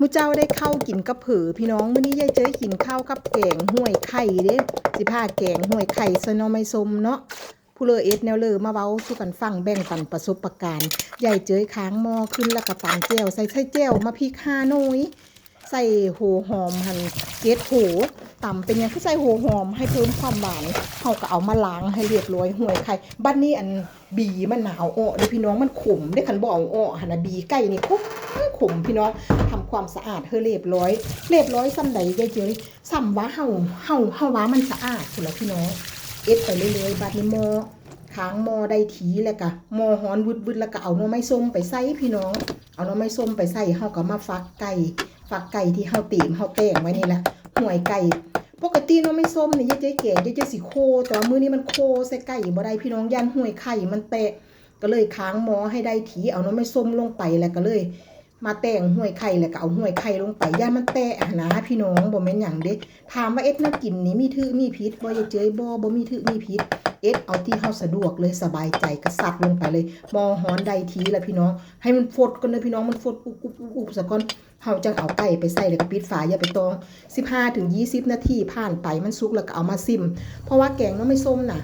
ມື້ເຊົ້າໄດ້ເຂົ້າກິນກັບເຜີພີ່ນ້ອງ. ມື້ນີ້ຍາຍເຈີຍກິນເຂົ້າກັບແກງຫ້ວຍໄຂ່ເດ້. ຊິພາແກງຫ້ວຍໄຂ່ໃສ່ໜໍ່ໄມ້ສົ້ມເນາະ. ຜູ້ເລີເຮັດແນວເລີມາເວົ້າສູ່ກັນຟັງ ແບ່ງປັນປະສົບປະການ. ຍາຍເຈີຍຄ້າງໝໍ້ຂຶ້ນ ແລ້ວກໍຕຳແຈ່ວໃສ່ ໃສ່ແຈ່ວ ໝາກພິກຫ້າໜ່ວຍ ໃສ່ຫົວຫອມຫັ້ນເຈັດຫົວ. ຕຳເປັນຫຍັງຄືໃສ່ຫົວຫອມ? ໃຫ້ເພີ່ມຄວາມຫວານ. ເຮົາກໍເອົາມາລ້າງໃຫ້ລຽບຮ້ອຍຫ້ວຍໄຂ່. ບັດນີ້ອັນ ບີມັນນະເອົາອອກເດີ້ພີ່ນ້ອງ, ມັນຂົມເດ້. ຄັນບໍ່ເອົາອອກຫັ້ນນະ ບີໄກ່ນີ້ຂົມ ຂົມພີ່ນ້ອງ. ທຳຄວາມສະອາດໃຫ້ລຽບຮ້ອຍ. ລຽບຮ້ອຍສ່ຳໃດຍາຍເຈີຍ? ສ່ຳວ່າເຮົາ ເຮົາ ເຮົາວ່າມັນສະອາດພຸ້ນລະພີ່ນ້ອງ. ເຮັດໄປເລື້ອຍໆ. ບັດນີ້ໝໍ້ ຄ້າງໝໍ້ໄດ້ທີ່ ແລ້ວກະໝໍ້ຮ້ອນວືດໆ ແລ້ວກະເອົາໜໍ່ໄມ້ສົ້ມໄປໃສ່ພີ່ນ້ອງ. ເອົາໜໍ່ໄມ້ສົ້ມໄປໃສ່ ເຮົາກໍມາຟັກໄກ່ ຟັກໄກ່ທີ່ເຮົາຕຽມ ເຮົາແຕ່ງໄວ້ນີ້ແຫຼະ ຫ້ວຍໄກ່. ປົກກະຕິໜໍ່ໄມ້ສົ້ມນີ້ ຍາຍເຈີຍແກງ ຍາຍເຈີຍຊິໂຄ, ແຕ່ວ່າມື້ນີ້ມັນໂຄໃສ່ໄກ່ບໍ່ໄດ້ພີ່ນ້ອງ ຢ້ານຫ້ວຍໄຂ່ມັນແຕກ. ກໍເລີຍຄ້າງໝໍ້ໃຫ້ໄດ້ທີ່ ເອົາໜໍ່ໄມ້ສົ້ມລົງໄປ ແລ້ວກໍເລີຍມາແຕ່ງຫ້ວຍໄຂ່ ແລ້ວກໍເອົາຫ້ວຍໄຂ່ລົງໄປ ຢ້ານມັນແຕກຫັ້ນນະພີ່ນ້ອງ. ບໍ່ແມ່ນຫຍັງເດ້. ຖາມວ່າເຮັດແນວກິນນີ້ມີຖືກມີຜິດບໍ່ຍາຍເຈີຍ? ບໍ່ ບໍ່ມີຖືກມີຜິດ. ເຮັດເອົາທີ່ເຮົາສະດວກເລີຍ ສະບາຍໃຈ ກໍສັດລົງໄປເລີຍ. ໝໍ້ຮ້ອນໄດ້ທີ່ແລ້ວພີ່ນ້ອງ. ໃຫ້ມັນຟົດກ່ອນເດີ້ພີ່ນ້ອງ ມັນຟົດອຸບໆໆໆ ສາກ່ອນ ເຮົາຈັ່ງເອົາໄກ່ໄປໃສ່ ແລ້ວກໍປິດຝາ ຢ່າໄປຕ້ອງ. ສິບຫ້າເຖິງຊາວນາທີຜ່ານໄປ ມັນສຸກແລ້ວກໍເອົາມາຊິມ. ເພາະວ່າແກງໜໍ່ໄມ້ສົ້ມນະ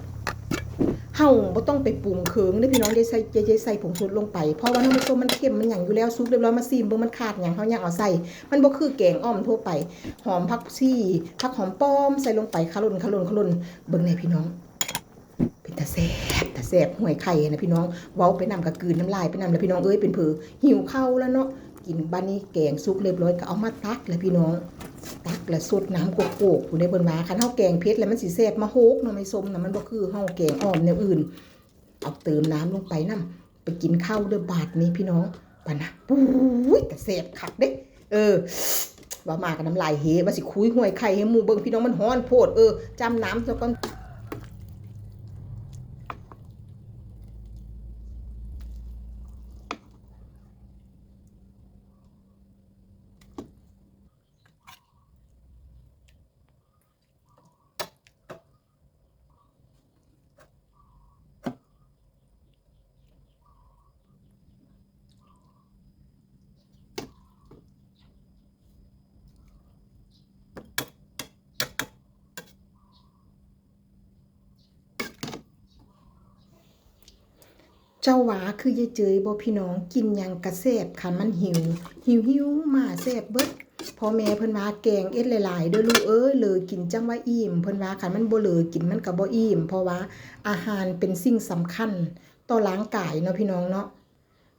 ເຮົາບໍ່ຕ້ອງໄປປຸງເຄີງເດີ້ພີ່ນ້ອງ. ຢ່າໃສ່ ຢ່າ ຢ່າໃສ່ຜົງຊູດລົງໄປ ເພາະວ່າໜໍ່ໄມ້ສົ້ມມັນເຄັມມັນຫຍັງຢູ່ແລ້ວ. ສຸກລຽບຮ້ອຍ ມາຊິມເບິ່ງມັນຂາດຫຍັງ ເຮົາຍັງເອົາໃສ່. ມັນບໍ່ຄືແກງອ່ອມທົ່ວໄປ. ຫອມຜັກຊີ ຜັກຫອມປ້ອມໃສ່ລົງໄປ ຂະຫຼົ່ນ ຂະຫຼົ່ນ ຂະຫຼົ່ນ. ເບິ່ງແດ່ພີ່ນ້ອງ. ເປັນຕາແຊບ ຕາແຊບ ຫ້ວຍໄຂ່ນະພີ່ນ້ອງ. ເວົ້າໄປນຳກໍກືນນ້ຳລາຍໄປນຳແຫຼະພີ່ນ້ອງເອີຍ. ເປັນເຜີຫິວເຂົ້າແລ້ວເນາະ. ກິນ ບັດນີ້ແກງສຸກລຽບຮ້ອຍ ກໍເອົາມາຕັກແຫຼະພີ່ນ້ອງ. ຕັກແລ້ວສົດນ້ຳໂກກໆ ພຸ້ນເດ້. ເພິ່ນວ່າຄັນເຮົາແກງເຜັດແລ້ວມັນຊິແຊບ. ມາໂຮກໜໍ່ໄມ້ສົ້ມນະ ມັນບໍ່ຄືເຮົາແກງອ່ອມແນວອື່ນ. ເອົາເຕີມນ້ຳລົງໄປນຳ. ໄປກິນເຂົ້າເດີ້ບາດນີ້ພີ່ນ້ອງ. ປານນະ ປຸ້ຍ ຕາແຊບຄັກເດ້. ເອີ ເວົ້າມາກໍນ້ຳລາຍເຮ ວ່າຊິຄຸຍຫ້ວຍໄຂ່ໃຫ້ໝູ່ເບິ່ງພີ່ນ້ອງ ມັນຮ້ອນໂພດ. ເອີ ຈ້ຳນ້ຳຊະກ່ອນ. ເຈົ້າວ່າຄືຍາຍເຈີຍບໍ່ພີ່ນ້ອງ? ກິນຫຍັງກະແຊບ ຄັນມັນຫິວ ຫິວໆມາແຊບເບິດ. ພໍ່ແມ່ເພິ່ນວ່າ ແກງເຮັດຫຼາຍໆເດີ້ລູກເອີຍ ເລີກິນຈັ່ງວ່າອີ່ມ. ເພິ່ນວ່າຄັນມັນບໍ່ເລີກິນມັນກະບໍ່ອີ່ມ ເພາະວ່າອາຫານເປັນສິ່ງສຳຄັນຕໍ່ຮ່າງກາຍເນາະ ພີ່ນ້ອງເນາະ.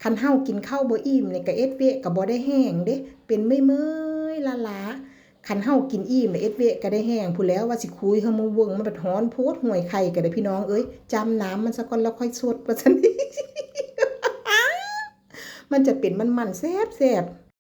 ຄັນເຮົາກິນເຂົ້າບໍ່ອີ່ມນີ້ກະເອັດເວະກະບໍ່ໄດ້ແຮງເດ້ ເປັນເມື່ອຍໆລ້າໆ. ຄັນເຮົາກິນອີ່ມແລ້ວເອັດເວະກະໄດ້ແຮງພຸ້ນແຫຼ້ວ. ວ່າຊິຄຸຍໃຫ້ໝູ່ເບິ່ງ ມັນບັດຮ້ອນໂພດ ຫ້ວຍໄຂ່ກະໄດ້ ພີ່ນ້ອງເອີຍ. ຈ້ຳນ້ຳມັນຊະກ່ອນແລ້ວຄ່ອຍສົດ ວ່າຊັ້ນ. ມັນຈະເປັນມັນໆແຊບໆ.